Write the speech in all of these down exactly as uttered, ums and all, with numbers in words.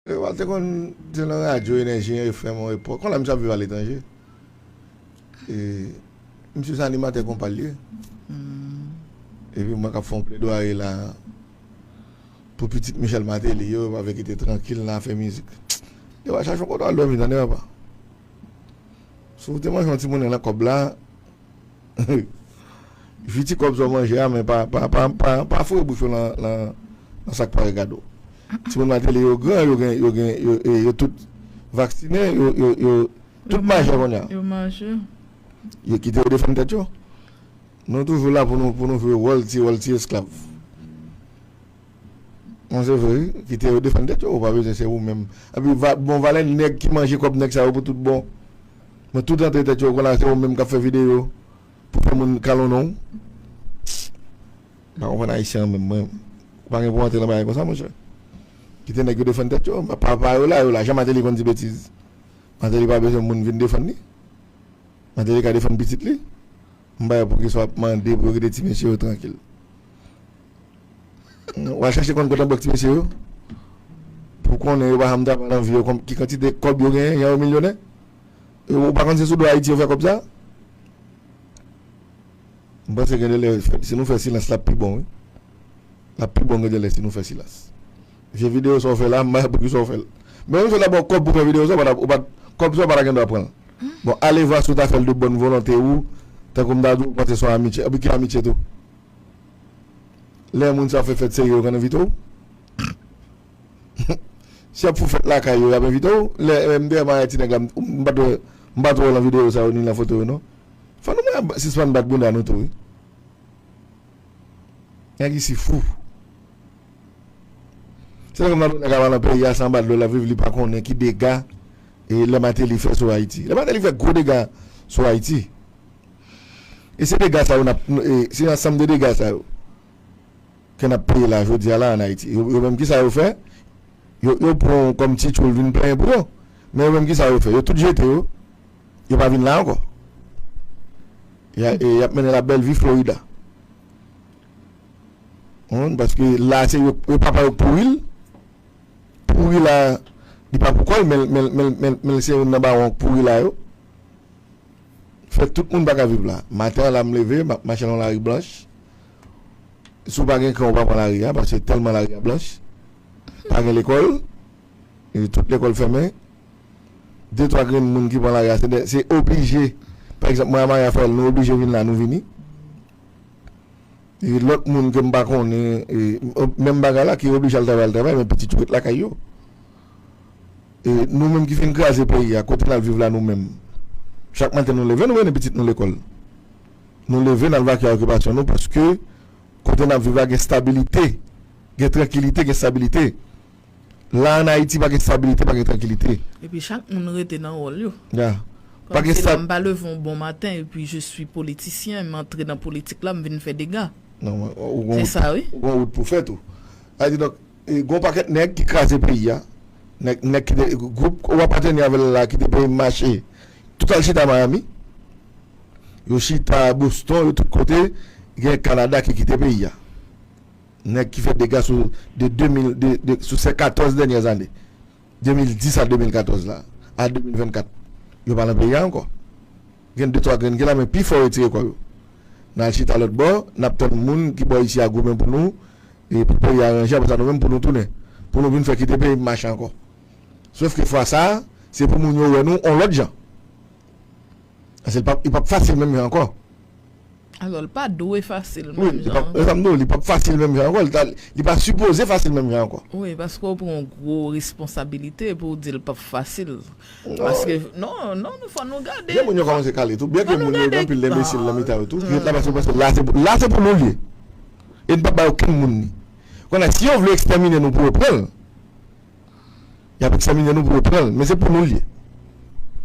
Ewald te konn te nan radyo Enèji F M yon epòk. Kounye a misye ap viv aletranje. E, misye se animatè konpa l ye. Epi mwen k ap fè yon pledwaye la pou pitit Michel Martelly yo, pa vle kite trankil nan afè mizik. Ewald, chache yon kote w al dòmi, tande papa. Si w te manje yon timoun nan kòb la, fiti kòb sa w manje a, men pa, pa, pa, pa, pa foure bouch ou nan, nan, nan sa k pa regade w. Timoun Martelly yo gran, yo gen, yo gen, yo, e, yo tout vaksinen, yo, yo, yo tout majè kounye a. Yo majè. Yo kite yo defann tèt yo. Nou toujou la pou nou, pou nou jwe wòl ti, wòl ti esklav. Non, se vre, wi. Kite yo defann tèt yo, ou pa bezwen se ou menm. Epi, va, bon, valè nèg ki manje kòb nèg sa yo pou tout bon. Men tout antre tèt yo, kounye a se ou menm k ap fè videyo pou fè moun kalonnan w. M pa konprann Ayisyen an menm, mwen. Ou pa gen pou antre nan bagay konsa, monchè. Kite nèg yo defann tèt yo. Papa yo la, yo la. Jan Martelly konn di betiz. Martelly pa bezwen moun vin defann li. Martelly ka defann pitit li. M pa wè poukisa w ap mande pou yo kite ti mesye yo trankil. W al chache konn kont an bank ti mesye yo. Pou konnen yo pa janm travay nan vi yo, ki kantite kòb yo genyen, jan yo milyonè. E ou pa konn se sou do Ayiti yo fè kòb sa? M panse gen de lè, si nou fè silans, l ap pi bon, wi. L ap pi bon gen de lè si nou fè silans. Vye videyo sa w fè la, m pa wè poukisa w fè l. Men yon sèl la ba w kòb pou fè videyo sa, w pa t ap, ou pa t, kòb sa w pa ta gen dwa pran l. Bon, ale vwa si w ta fè l de bòn volonte ou, tankou m ta di w, ou panse se yon amitye. Epi ki amitye tou? Lè moun sa fè fèt serye, yo konn envite w? Si y ap fè fèt lakay yo, y ap envite w? Lè, lè m te marye ti nèg la, m, m pa t wè, m pa t wè w nan videyo sa yo, ni nan foto yo, non. Fò nou mwen sispann bat bounda nou tou, wi. Nèg isi fou. Se tankou m ap di w nèg ap al nan peyi a se anba dlo l ap viv, li pa konnen ki dega, e, lè Martelly fè sou Ayiti. Lè Martelly fè gwo dega sou Ayiti. E se dega sa yo n ap, e, se ansanm de dega sa yo ke n ap peye la jodi a la ann Ayiti. Yo, yo menm ki sa yo fè? Yo, yo pran w kòm ti tchoul vin plenyen pou yo. Men yo menm ki sa yo fè? Yo tout jete yo. Yo pa vin la ankò. Y a, e, y ap mennen la bèl vi Florida. Hm, paske la se yo, yo papa yo k pouri l. Pouri la, li pa pou kò l, men, men, men, men, men se youn nan bawon k pouri la yo. Fè tout moun pa ka viv la. Maten an la m leve, m ap mache nan lari blanch. Si w pa gen kran, ou pa pran lari a, paske tèlman lari a blanch. Pa gen lekòl. E tout lekòl fèmen. De twa grenn moun ki pran lari a, se de, se oblije. Pa egzanp, mwen a Maria Farel, nou oblije vin la, nou vini. E lòt moun ke m pa konnen, e, menm bagay la, ki oblije al travay, al travay, men pitit yo ret lakay yo. E nou menm ki fin kraze peyi a, kote n al viv la nou menm? Chak maten nou leve, nou mennen pitit nou lekòl. Nou leve, n al vake a okipasyon nou, paske kote n ap viv la gen stabilite, gen trankilite, gen stabilite. La ann Ayiti, pa gen stabilite, pa gen trankilite. Epi chak moun rete nan wòl yo. Ya. Pa gen stab- Kòmsi lè m pa leve yon bon maten, epi je suis politisyen, m antre nan politik la, m vin fè dega. Non, ou gon wout, ou gon wout pou fè tou. Sa di donk, e, gon pakèt nèg ki kraze peyi a. Nèg, nèg ki te, gwoup ou apateni avè l la, ki te peye mache. Tout al chita Miami. Yo chita Boston, yo tout kote, gen Kanada ki kite peyi a. Nèg ki fè dega sou, de de mil, de, de, sou sè katòz dènyè zane. De mil dis a de mil katòz la, a de mil vennkat, yo pa nan peyi a ankò. Gen de twa grenn ki la, men pifò yo retire kò yo. N al chita lòt bò, n ap tann moun ki bò isi a goumen pou nou, e pou peyi a ranje, apre sa nou menm pou nou tounen. Pou nou vin fè kite peyi m mache ankò. Sòf ke fwa sa a, se pou moun yo wè nou on lòt jan. Paske li p ap, li p ap fasil menm jan ankò. Alò, li pa dwe fasil menm jan. Wi, li p ap, e sa m di w, li p ap fasil menm jan ankò. Li ta, li pa sipoze fasil menm jan ankò. Wi, paske w pran yon gwo responsabilite pou w di l p ap fasil. Non. Paske, non, non, non, fò nou gade. Gen moun yo kòmanse kale tou. Byen ke moun yo gen anpil enbesil nan mitan yo tou. Yo ta pase, pase, la se, la se pou nou l ye. E n p ap bay okenn moun li. Kounye a, si yo vle ekstèmine nou pou yo pran l, y ap ekstèmine nou pou yo pran l, men se pou nou l ye.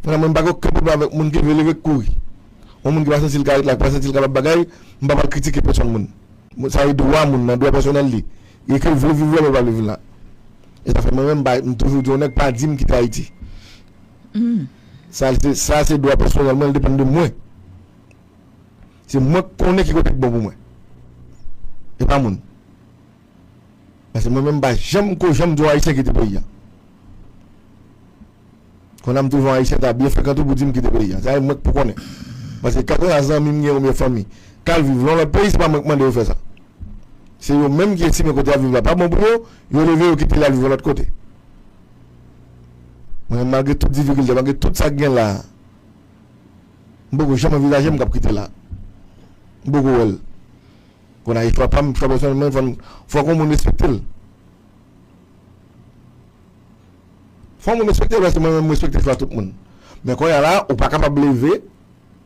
Kounye a, mwen m pa gen okenn pwoblèm avèk moun ki vle leve k kouri. Yon moun ki pa santi l ka ret la, ki pa santi l kapab bagay, m pa pral kritike pèsòn moun. Sa se dwa moun nan, dwa pèsonèl li. E ke l vle viv la, men l pa vle viv la. E sa fè mwen menm, m pa, m toujou di yon nèg pa di m kite Ayiti. Sa, se, sa se dwa pèsonèl mwen, l depann de mwen. Se mwen k konnen ki kote k bon pou mwen. E pa moun. Paske mwen menm, m pa janm ko janm di yon Ayisyen kite peyi a. Kounye a m twouve yon Ayisyen ta byen frekan tou pou di m kite peyi a. Sa e mwen k pou konnen. Paske katreven zanmi m gen oubyen fanmi k al viv nan lòt peyi, se pa mwen k mande yo fè sa. Se yo menm ki estime kote y ap viv la pa bon pou yo, yo leve yo kite l al viv yon lòt kote. Mwen menm, malgre tout difikilte, malgre tout sa k gen la a, m poko janm anvizaje m k ap kite la. M poko wè l. Kounye a, e chwa pa m, chwa pèsonèl mwen, fò n, fòk yon moun respekte l. Fò yon moun respekte l, paske mwen menm, m respekte chwa tout moun. Men kounye a la, ou pa kapab leve,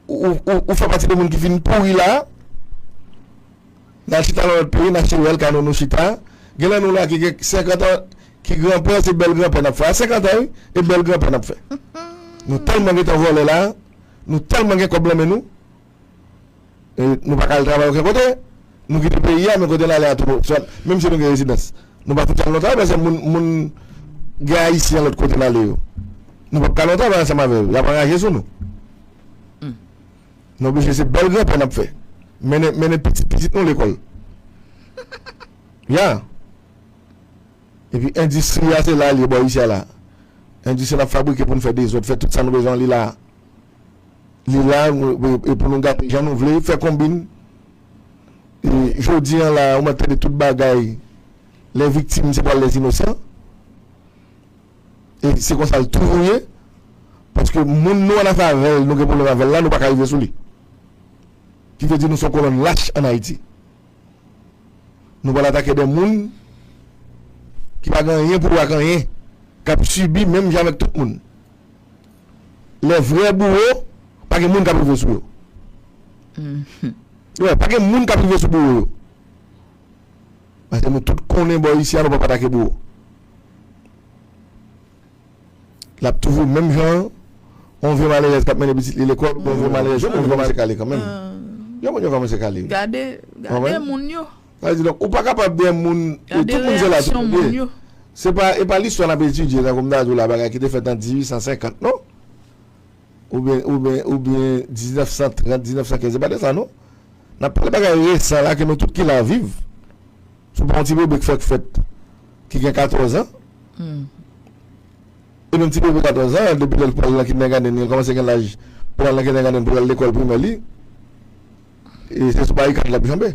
ou, ou, ou, ou fè pati de moun ki fin pouri la, n al chita nan lòt peyi, n achte wèl, kano nou chita. Gen nan nou la ki gen senkant an, ki granpè, se bèl granpè n ap fè. A senkant an, wi, e bèl granpè n ap fè. Nou tèlman gentan vòlè la, nou tèlman gen kòb nan men nou, e nou pa ka al travay okenn kote. Nou kite peyi a, men kote n ale a tou, swa, menm si nou gen rezidans, nou pa fout al nan travay, paske moun, moun gen Ayisyen lòt kote n ale yo. Nou p ap ka al nan travay ansanm avè yo. Y ap anraje sou nou. Nou oblije se bèl granpè n ap fè. Mennen, mennen pitit, pitit nou lekòl. Ya. Epi endistri a, se la l ye bò isi a la. Endistri n ap fabrike pou n fè dezòd, fè tout sa nou bezwen, li la. Li la, nou, e, e pou nou gate jan nou vle, fè konbin. E jodi a la, ou mèt tande tout bagay. Lè viktim, se pral lè inosan. E se konsa l toujou ye. Paske moun nou ann afè avè l, nou gen pwoblèm avè l la, nou pa ka rive sou li. Ki vle di nou se yon kolòn lach ann Ayiti. Nou pral atake de moun ki pa gen anyen pou wè ak anyen, k ap sibi menm jan avèk tout moun. Lè vrè bouwo, pa gen moun k ap rive sou yo. Wè, pa gen moun k ap rive sou bouwo yo. Paske nou tout konnen bò isi a, nou p ap atake bouwo. L ap toujou menm jan an, yon vye malerèz k ap mennen pitit li lekòl, yon vye malerèz, yon moun kòmanse kale kanmenm. Yon moun yo kòmanse kale, wi. Gade, gade moun yo. Sa vle di, donk, ou pa kapab gen moun, tout moun se la tou ye. Se pa, e pa listwa n ap etidye, tankou m ta di w la, bagay ki te fèt an dizuit san senkant, non? Oubyen, oubyen, oubyen diznèf san trant, diznèf san kenz, se pa de sa, non. N ap pale bagay resan la ke nou tout ki la viv. Si w pa yon ti bebe k fèk fèt, ki gen katòz an, e menm ti bebe katòz an, depi lè l pral nan kindergarten, li kòmanse gen laj pou l al nan kindergarten, pou l al lekòl primè li, e se sou barikad l ap janbe.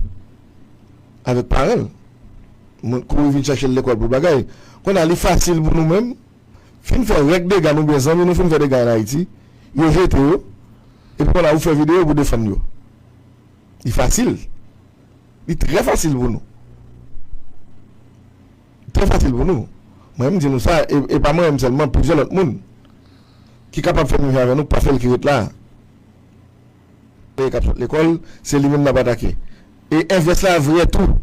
Avèk paran l. Moun kouri vin chèche l lekòl pou bagay. Kounye a, li fasil pou nou menm, fin fè rèk dega nou, oubyen zanmi nou fin fè dega ann Ayiti, yo jete yo, epi kounye a ou fè videyo pou defann yo. Li fasil. Li trè fasil pou nou. Trè fasil pou nou. Mwen, m di nou sa, e, e pa mwen menm sèlman, plizyè lòt moun ki kapab fè menm jan avè nou, k pa fè l ki ret la. K ap sot lekòl, se li menm n ap atake. E envès la vrè tou.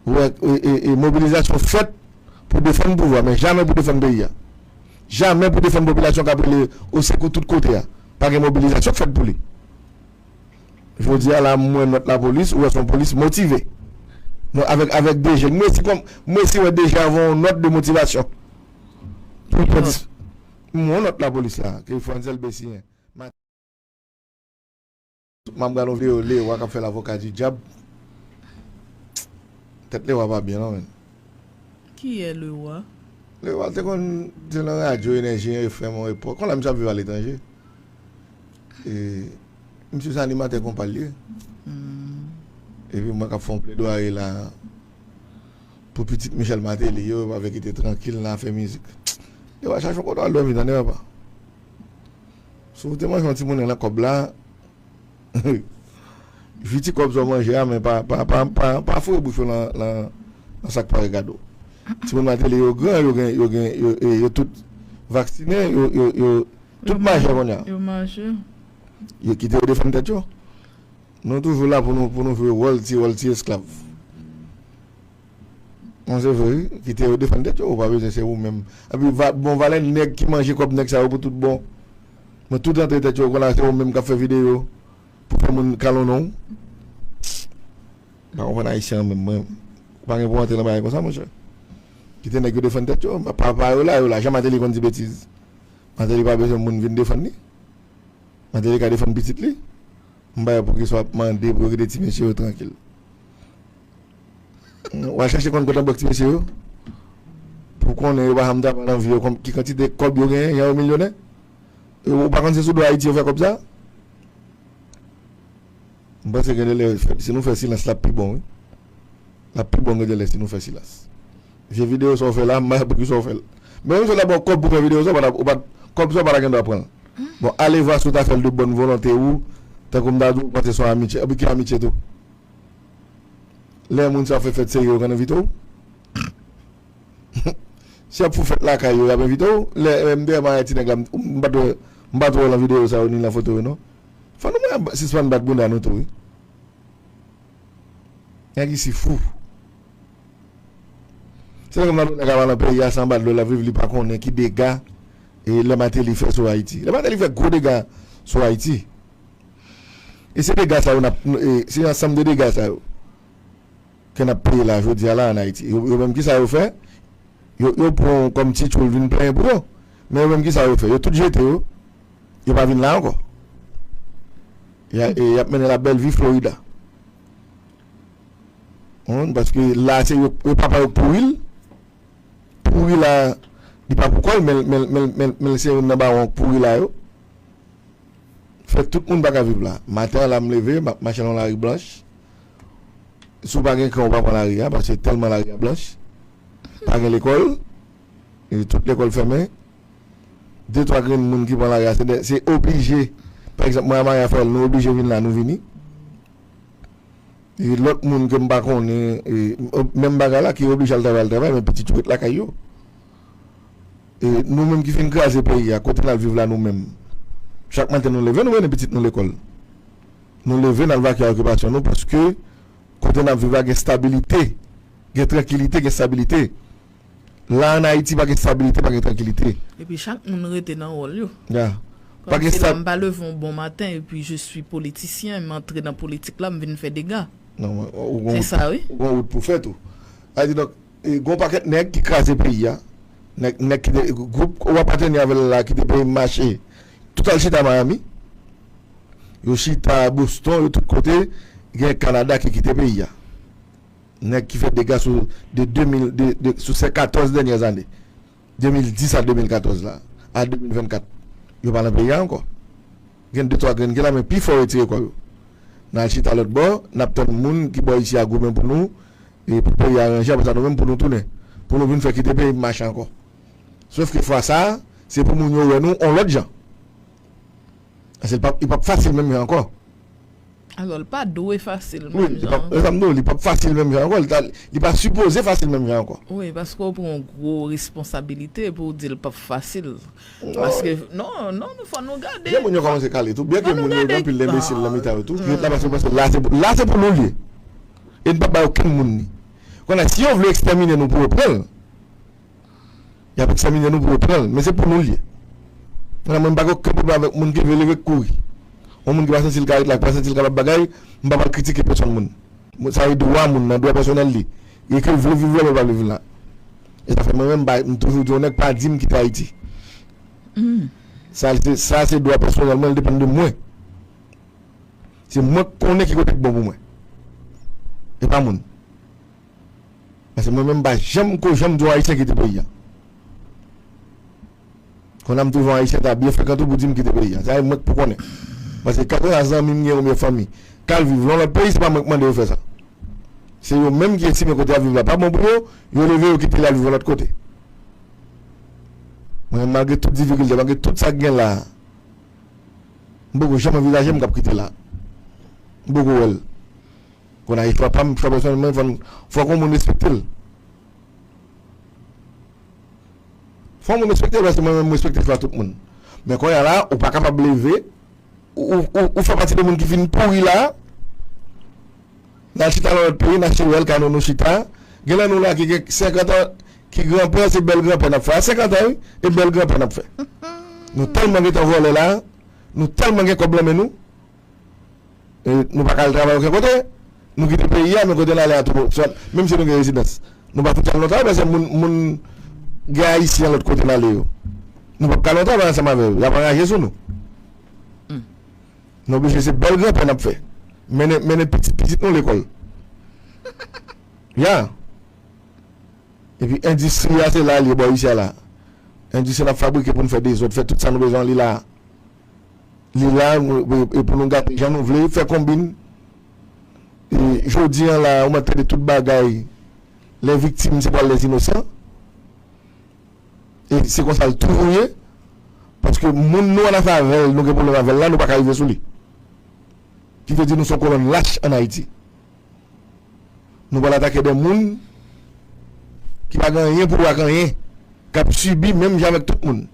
Wè, e, e, e mobilizasyon fèt pou defann pouvwa, men jamè pou defann peyi a. Jamè pou defann popilasyon k ap rele osekou tout kote a. Pa gen mobilizasyon k fèt pou li. Jodi a la, m wè nòt lapolis, ou wè se yon polis motive. Non, avèk, avèk D G. M resi kòm, m resi wè D G avè yon nòt de motivasyon. Pou l pran dis-, m wè yon nòt lapolis la, ke Frantzel Bessiyen. M ap gade yon videyo Lewa k ap fè lavoka di dyab. Tèt Lewa pa byen non, menn. Kiyès Lewa? Lewa te konn di nan radyo Enèji F M yon epòk. Kounye a misye ap viv aletranje. E, misye se animatè konpa l ye. Epi mwen k ap fè yon pledwaye la pou pitit Michel Martelly yo, pa vle kite trankil nan afè mizik. Lewa, chache yon kote w al dòmi, tande papa. Si w te manje yon timoun nan kòb la, jwi ti kòb sa w manje a, men pa, pa, pa, pa, pa foure bouch ou nan, nan, nan sa k pare gade w. Timoun Martelly yo gran, yo gen, yo gen, yo, e, yo tout vaksinen, yo, yo, yo tout majè kounye a. Yo majè. Yo kite yo defann tèt yo. Nou toujou la pou nou, pou nou jwe wòl ti, wòl ti esklav. Non, se vre, wi. Kite yo defann tèt yo, ou pa bezwen se ou menm. Epi, va, bon, valè nèg ki manje kòb nèg sa yo pou tout bon. Mwen, tout antre tèt yo, kounye a se ou menm k ap fè videyo pou fè moun kalonnan w. M pa konprann Ayisyen an menm, mwen. Ou pa gen pou antre nan bagay konsa, monchè. Kite nèg yo defann tèt yo. Pa, pa yo la, yo la. Jan Martelly konn di betiz. Martelly pa bezwen moun vin defann li. Martelly ka defann pitit li. M pa wè poukisa w ap mande pou yo kite ti mesye yo trankil. W al chache konn kòt an bank ti mesye yo. pou konnen yo pa janm travay nan vi yo, ki kantite kòb yo genyen, jan yo milyonè. Ou pa konn se sou do Ayiti yo fè kòb sa? M panse gen de lè, si nou fè silans, l ap pi bon, wi. L ap pi bon gen de lè si nou fè silans. Vye videyo sa w fè la, m pa pou ki sa w fè l. Men yon sèl la ba w kòb pou fè videyo sa, w pa ta, w pa, kòb sa w pa ta gen dwa pran l. Bon, ale vwa si w ta fè l de bòn volonte ou, tankou m ta di w, ou panse se yon amitye. Epi ki amitye tou? Lè moun sa fè fèt serye, yo konn envite w. Si y ap fè fèt lakay yo, y ap envite w. Lè, lè m te wè maryaj ti nèg la, m, m pa t wè, m pa t wè w nan videyo sa yo, ni nan foto yo, non. Fò nou mwen sispann bat bounda nou tou, wi. Nèg isi fou. Se lè m nan nèg ava nan peyi a, se anba dlo l ap viv, li pa konnen ki dega, e, lè Mateli fè sou Ayiti. Lè Mateli fè gwo dega sou Ayiti. E se dega sa yo n ap, e, se ansanm de dega sa yo ke n ap peye la jodi a la ann Ayiti. Yo, yo menm ki sa yo fè? Yo, yo pran w kòm ti tchoul vin plenyen pou yo. Men yo menm ki sa yo fè? Yo tout jete yo. Yo pa vin la ankò. Y a, e, y ap mennen la bèl vi Florida. Hm, paske la se yo, yo papa yo k pouri l. Pouri la, li pa pou kò l, men, men, men, men, men se youn nan bawon k pouri la yo. Fè tout moun pa ka viv la. Maten an la m leve, m ap mache nan lari blanch. Si w pa gen kran, ou pa pran lari a, paske tèlman lari a blanch. Pa gen lekòl, e tout lekòl fèmen. De twa grenn moun ki pran lari a, se de, se oblije. Pa egzanp, mwen a Maria Frèl, nou oblije vin la, nou vini. E lòt moun ke m pa konnen, e, menm bagay la, ki oblije al travay, al travay, men pitit yo ret lakay yo. E nou menm ki fin kraze peyi a, kote n al viv la nou menm? Chak maten nou leve, nou mennen pitit nou lekòl. Nou leve, n al vakye a okipasyon nou, paske kote n ap viv la gen stabilite, gen trankilite, gen stabilite. La ann Ayiti, pa gen stabilite, pa gen trankilite. Epi chak moun rete nan wòl yo. Ya. Pa gen stab- Kòmsi la, m pa leve yon bon maten, epi je suis politisyen, m antre nan politik la, m vin fè dega. Non, ou gon wout, ou gon wout pou fè tou. Sa di donk, e, gon pakèt nèg ki kraze peyi a. Nèg, nèg ki te, gwoup w apateni avè l la, ki te peye mache. Tout al chita Miami. Yo chita Boston, yo tout kote. Gen Kanada ki kite peyi a. Nèg ki fè dega sou, de de mil, de, de, sou sè katòz dènyè zane. De mil dis a de mil katòz la, a de mil vennkat, yo pa nan peyi a ankò. Gen de twa grenn ki la, men pifò yo retire kò yo. N al chita lòt bò, n ap tann moun ki bò isi a goumen pou nou, e pou peyi a ranje, apre sa nou menm pou nou tounen. Pou nou vin fè kite peyi mache ankò. Sòf ke fwa sa a, se pou moun yo wè nou on lòt jan. Paske li p ap, li p ap fasil menm jan ankò. Alò, li pa dwe fasil menm jan ankò. Wi, li p ap, e sa m di w, li p ap fasil menm jan ankò. Li ta, li pa sipoze fasil menm jan ankò. Wi, paske w pran yon gwo responsabilite pou w di l p ap fasil. Non. Paske, non, non, non, fò nou gade. Byen moun yo kòmanse kale tou. Byen ke moun yo gen anpil lenbesil nan mitan yo tou. Yo ta pase, pase, la se, la se pou nou l ye. E n p ap bay okenn moun li. Kounye a, si yo vle ekstèmine nou pou yo pran l, y ap ekstèmine nou pou yo pran l, men se pou nou l ye. Kounye a, mwen m pa gen okenn pwoblèm avèk moun ki vle leve k kouri. Yon moun ki pa santi l ka ret la, ki pa santi l kapab bagay, m pa pral kritike pèsòn moun. Sa e dwa moun nan, dwa pèsonèl li. E ke l vle viv la, men l pa vle viv la. E sa fè mwen menm, m pa, m toujou di yon nèg pa di m kite Ayiti. Sa, se, sa se dwa pèsonèl mwen, l depann de mwen. Se mwen k konnen ki kote k bon pou mwen. E pa moun. Paske mwen menm, m pa janm ko janm di yon Ayisyen kite peyi a. Kounye a m twouve yon Ayisyen ta byen frekan tou pou di m kite peyi a. Sa e mwen k pou konnen. Paske katreven zanmi m gen oubyen fanmi k al viv nan lòt peyi, se pa mwen k mande yo fè sa. Se yo menm ki estime kote y ap viv la pa bon pou yo, yo leve yo kite l al viv yon lòt kote. Mwen menm, malgre tout difikilte, malgre tout sa k gen la a, m poko janm anvizaje m k ap kite la. M poko wè l. Kounye a, e chwa pa m, chwa pèsonèl mwen, fò n, fòk yon moun respekte l. Fò yon moun respekte l, paske mwen menm, m respekte chwa tout moun. Men kounye a la, ou pa kapab leve, ou, ou, ou, ou fè pati de moun ki fin pouri la, n al chita nan lòt peyi, n achte wèl, kay nou, nou chita. Gen nan nou la ki gen senkant an, ki granpè, se bèl granpè n ap fè. A senkant an, wi, e bèl granpè n ap fè. Nou tèlman gentan vòlè la, nou tèlman gen kòb nan men nou, e nou pa ka al travay okenn kote. Nou kite peyi a, men kote n ale a tou, swa, menm si nou gen rezidans, nou pa fout al nan travay, paske moun, moun gen Ayisyen lòt kote n ale yo. Nou p ap ka al nan travay ansanm avè yo. Y ap anraje sou nou. Nou oblije se bèl granpè n ap fè. Mennen, mennen pitit, pitit nou lekòl. Ya. Epi endistri a se la l ye bò isi a la. Endistri n ap fabrike pou n fè dezòd, fè tout sa nou bezwen li la. Li la, nou, e, e pou nou gate jan nou vle, fè konbin. E jodi an la, ou mèt tande tout bagay. Lè viktim se pral lè inosan. E se konsa l toujou ye. Paske moun nou ann afè avè l, nou gen pwoblèm avè l la, nou pa ka rive sou li. Ki vle di nou se yon kolòn lach ann Ayiti. Nou pral atake de moun ki pa gen anyen pou wè ak anyen, k ap sibi menm jan avèk tout moun.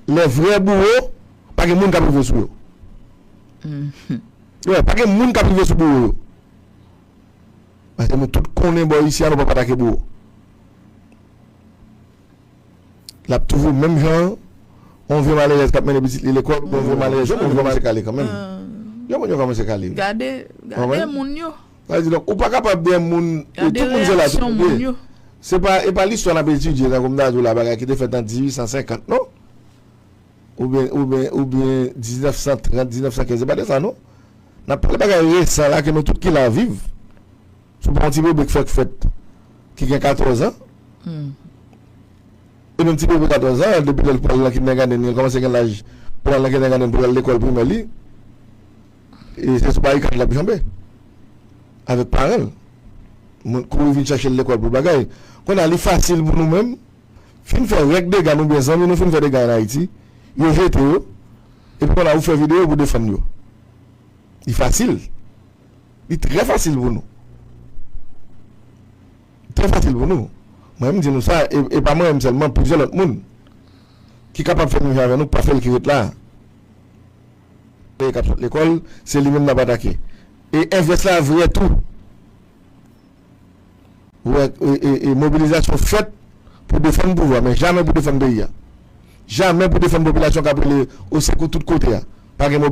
Lè vrè bouwo, pa gen moun k ap rive sou yo. Wè, pa gen moun k ap rive sou bouwo yo. Paske nou tout konnen bò isi a, nou p ap atake bouwo. L ap toujou menm jan an. Yon vye malerèz k ap mennen pitit li lekòl, yon vye malerèz, yon moun kòmanse kale kanmenm. Yon moun yo kòmanse kale. Gade, gade moun yo. Sa vle di, donk, ou pa kapab gen moun, tout moun se la tou ye. Se pa, e pa listwa n ap etidye, tankou m ta di w la, bagay ki te fèt an dizuit san senkant, non? Oubyen, oubyen, oubyen diznèf san trant, diznèf san kenz, se pa de sa, non? N ap pale bagay resan la ke nou tout ki la viv. Si w pa yon ti bebe k fèk fèt, ki gen katòz an, e menm ti bebe katòz an, depi lè l pral nan kindergarten, li kòmanse gen laj pou l al nan kindergarten, pou l al lekòl primè li, e se sou barikad l ap janbe avèk paran l. Moun kouri vin chache l lekòl pou bagay. Kounye a, li fasil pou nou menm, fin fè rèk dega nou, byen zanmi nou fin fè dega ann Ayiti, yo jete yo, epi kounye a ou fè videyo pou defann yo. Li fasil. Li trè fasil pou nou. Trè fasil pou nou. Mwen, m di nou sa, e, e pa mwen menm sèlman, plizyè lòt moun ki kapab fè menm jan avè nou, pa fè l ki ret la. Lè k ap sot lekòl, se li menm n ap atake. E envès la vrè tou. Wè, e, e, e mobilizasyon fèt pou defann pouvwa, men jamè pou defann peyi a. Jamè pou defann popilasyon k ap rele osekou tout kote a. Pa gen